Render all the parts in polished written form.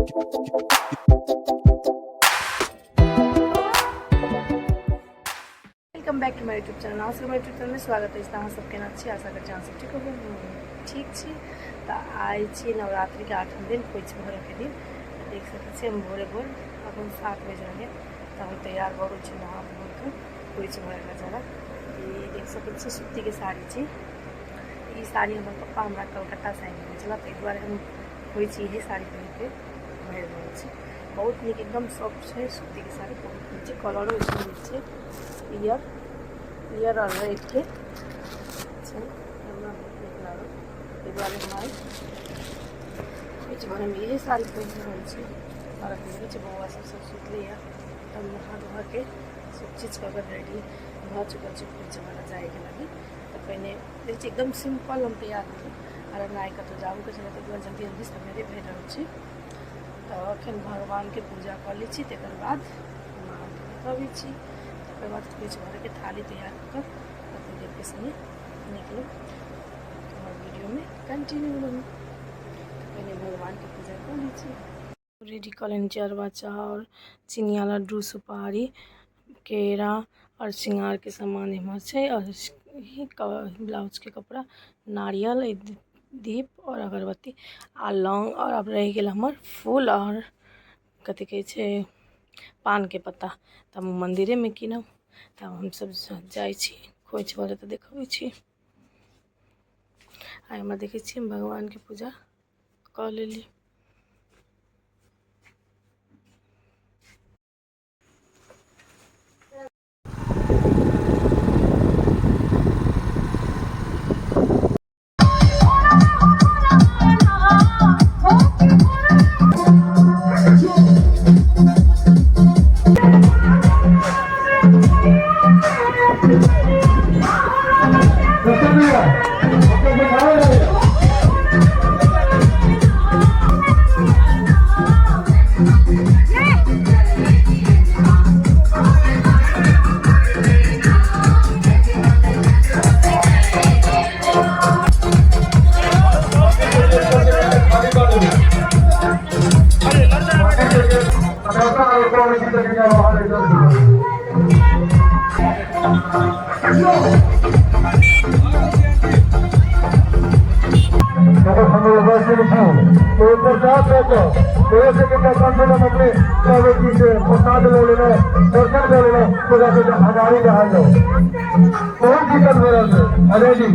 Welcome back to my YouTube channel. अहाँ सबके YouTube channel में स्वागत अछि। अहाँ सब केना छी? आशा करै छी अहाँ सब ठीक होबै, ठीक छी। तऽ आइ छी नवरात्रिके आठम दिन, खोइछ भरऽके दिन। देख सकै छी हम भोरे भोर अखन 7 बजि रहल यऽ, तऽ हम तैयार भऽ गेल छी नहा धोआ कऽ खोइछ भरऽ लए जायब। ई देख सकै छी सूतीके साड़ी छी। ई साड़ी हमर पप्पा हमरा कलकत्तासँ आनि देने छलाह, ताहि दुआरे हम खोइछ इहे साड़ी पहिरके भरि रहल छी। बहुत नीक, एकदम सॉफ्ट छै सूतीके साड़ी, बहुत नीक छै। कलरो नीक छै, पियर पियर आओर रेडके छै। हमरा बहुत नीक लागल, ताहि दुआरे हम आइ खोइछ भरैमे इहे साड़ी पहिर रहल छी। आओर अखन देखै छी बौआ सब सब सुतलैए, तब नहा धोआके सब चीज कऽ कऽ रेडी भऽ चुकल छी खोइछ भरऽ जाइके लागी। तऽ पहिने देखै छी एकदम सिम्पल हम तैयार भेलहुँ। आओर हमरा आइ कतहु जाबोके छलै, ताहि दुआरे जल्दी जल्दी सवेरे भरि रहल छी। तऽ अखन भगवानके पूजा कऽ लै छी, तकर बाद नहा धोआ कऽ अबै छी, तकर बाद खोइछ भरऽके थाली तैयार कऽ कऽ पतिदेवके सङ्गे निकलब। हमर वीडियोमे कंटिन्यू रहू। तऽ पहिने भगवानके पूजा कऽ लै छी। रेडी कऽ लेने छी अरबा चाउर, चिनिया लड्डू, सुपारी, केरा आओर श्रृंगारके सामान एम्हर छै, आओर ब्लाउजके कपड़ा, नारियल, दीप आओर अगरबत्ती आ लौंग। आओर आब रहि गेल हमर फूल आओर कथी कहै छै पानके पत्ता, तऽ हम मन्दिरेमे कीनब। तऽ हमसब जाइ छी खोइछ भरऽ, तऽ देखबै छी। आ एम्हर देखै छियै हम भगवानके पूजा कऽ लेली। प्रसाद ले लेना, दर्शन कर लेना, तो जाके हजारी जहाज जाओ। बहुत दिक्कत हो रहा है अजय जी।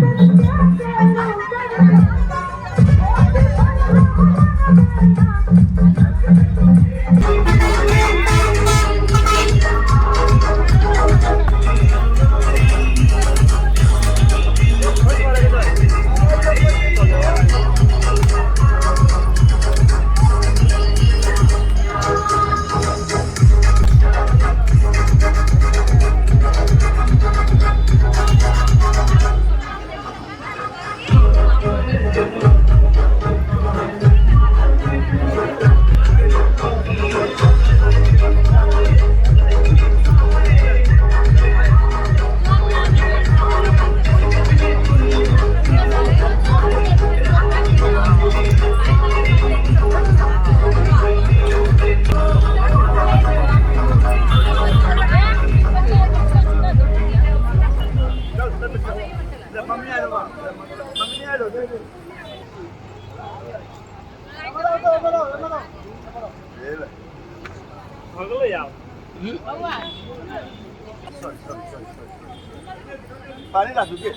पानी ला के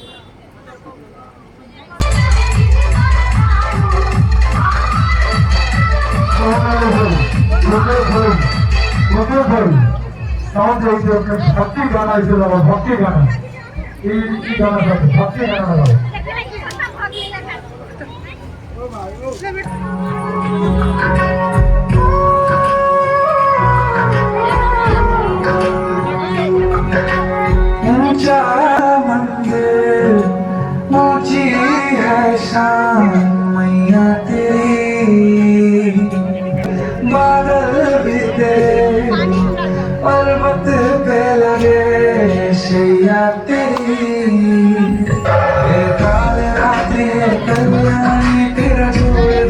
साउंड भक्ति गाना इसे लगाओ, भक्ति गाना, ई गाना भक्ति गाना लगाओ। ऊंचा मंदिर ऊंची है शान मैया तेरी, बादल भी तेरे पर्वत पे लगे शैया तेरी। काल रात्रि कल्याणी तेरा जोड़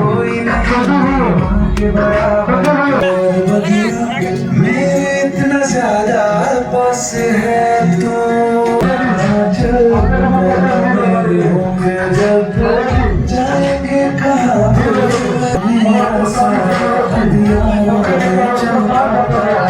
कोई नहीं। के बराबर और बगिया मेरे इतना ज्यादा पास है तू। चल मेरे होंगे जब जाएंगे कहाँ, मेरा साथ दिया चंपा नाम तेरा।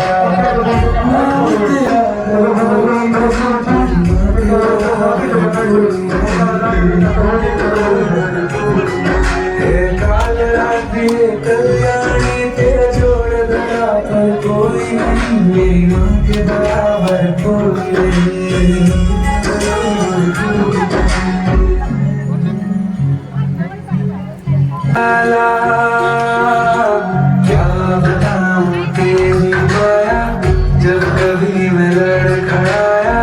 हे काल रात्रि कल्याणी, तेरा जोड़ बराबर कोई नहीं, मेरी माँ के बराबर कोई नहीं। आला, क्या बताऊं तेरी माया, जब कभी मैं लड़खड़ाया,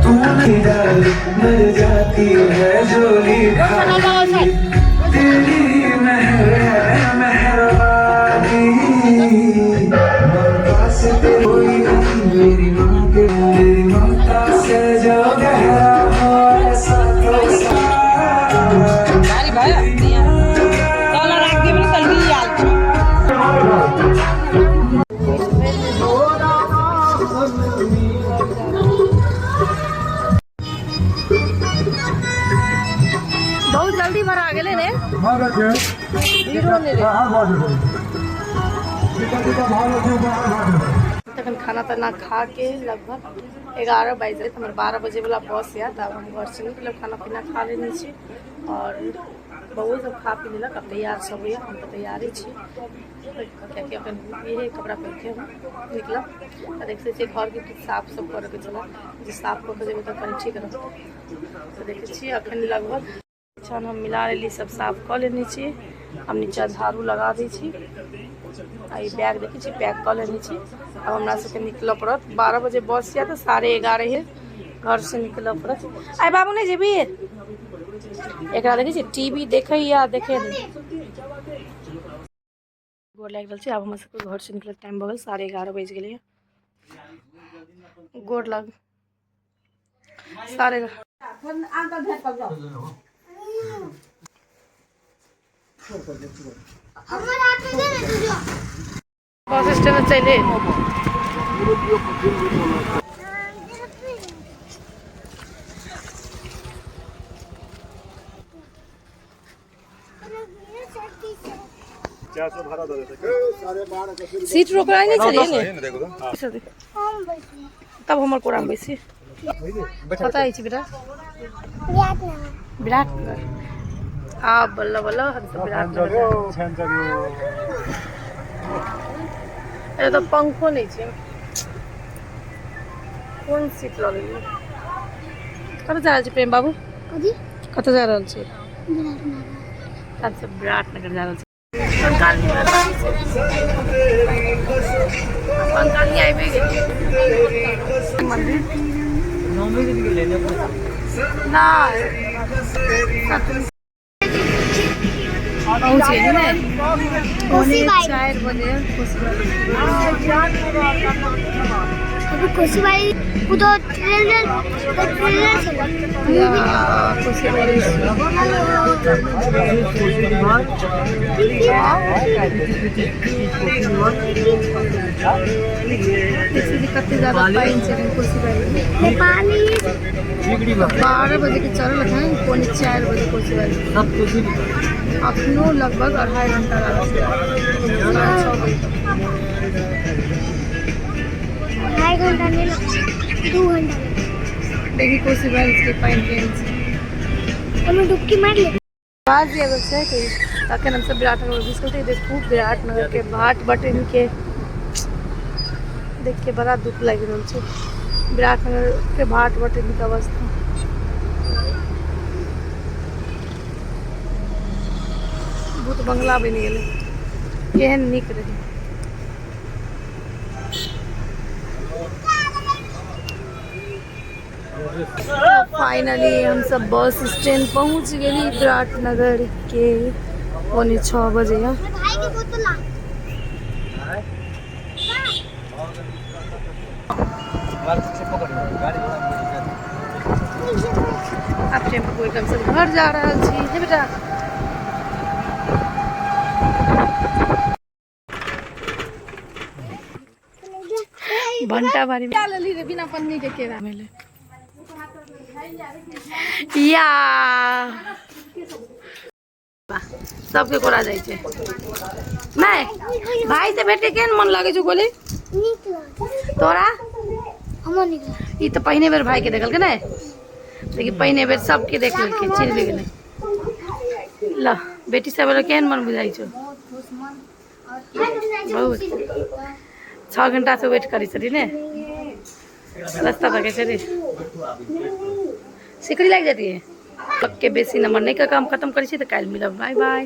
तूने डाली मर जाती है झोली खाली। तेरी मेहर है मेहरबानी, ममता से तेरी कोई नहीं, मेरी माँ के तेरी ममता से जो गहरा हो ऐसा तो गाडी भयो यहाँ तल राखिदियो भने तल मिलिहाल्छ। बहुत जल्दी भरा गेलै ने। भऽ गेल छै। भीड़ो नहि रहै। हँ, भऽ जेतै, टीका टीका भऽ गेल छै, बाहर भऽ जेतै। तखन खाना ताना खा के लगभग 11 बाजि जायत। हमर 12 बजेवला बस आयत। आब हम घरसँ निकलब। खाना पीना खा लेने छी आओर बौओ सब खा पी लेलक। आब तैयार सब होइए, हम तऽ तैयारे छी, कियाकि अखन इहे कपड़ा पहिर के हम निकलब। तऽ देख सकै छियै, घरके किछु साफ सब करऽके छलै जे साफ कऽ के जेबै तऽ कनि ठीक रहतै। तऽ देखै छियै, अखन लगभग बिछौन हम मिला लेली, सब साफ कऽ लेने छी। आब नीचा झाड़ू लगा दै छी आ ई बैग देखै छी, पैक कऽ लेने छी। आब हमरा सबके निकलऽ पड़त। 12 बजे बस यऽ तऽ 11:30 घरसँ निकलऽ पड़त। आइ बाबू नहि जेबही? एकरा देखै छी, टीवी देखैया, देखे नहि गोर लागि रहल छै। आब हमरा सबके घरसँ निकलऽ टाइम भऽ गेल, 11:30 बाजि गेलैए। गोर लग। साढ़े बस स्टैंड चलि एलियै। सीट रोकनाइ नहि छलियै ने, तब हमर कोरामे बैसी। कतऽ जाइ छी बेटा? विराटनगर। आ बल्ल बल्ल हमसब विराटनगर जा। एतऽ तऽ पंखो नहि छै। कोन सीट लऽ लेलियै? कतऽ जा रहल छी प्रेम बाबू? कतऽ जा रहल छी? हमसब विराटनगर जा रहल छी। कंकाली, कंकाली आबि गेलियै मन्दिर। नहि, पहुँच गेली ने। 3:45 बजे। अभी कोसी बाड़ी उधर ट्रेलर ट्रेलर छलै। कोसी बाड़ी। देखै छी कते ज्यादा पानि छै कोसी बाड़ी। नेपाली। 12 बजे के चलल हन, 3:45 बजे कोसी बाड़ी। अखनो लगभग 2.5 घंटा लागल, 6:30 बजे तक। 2.5 घंटा नहि लगतै, 2 घंटा लगतै। देखी कोसी बाड़ी के पानि केहन छै। ओहिमे डुबकी मारि ले। आवाज आबै छै कि तखन हमसब विराटनगर घुसि गेल। देखू विराटनगर के बाट बटन के देख के बड़ा दुख लागि रहल छै। विराटनगर के बाट बटन के अवस्था। भूत बंगला बनि गेलै। केहन नीक रहै। फाइनली हमसब बस स्टैंड पहुँच गेली विराटनगर के। 5:45 बजे यऽ। भाई के बोतल ला। आब टेम्पू पकड़ि कऽ हमसब घर जा रहल छी। हे बेटा। भंटा बारी में लेली रे बिना पन्नी के केरा मिले या सबके कोरा जाइ छै। नहि, भाई से भेट के केहन मन लागै छौ गोली? नीक लागल। तोरा? हमर नीक लागल। ई तऽ पहिने बेर भाई के देखलकै ने, लेकिन पहिने बेर सबके देख लेलकै, चिन्ह गेलै। ल बेटी सब एलो, केहन मन बुझाइ छौ? बहुत 6 घंटा से वेट करै छली ने, रास्ता तकै छली, सिकड़ी लागि जाती है। के बेसी नंबर नहि कऽ काम खत्म करै छी, तऽ काल्हि मिलब। Bye bye.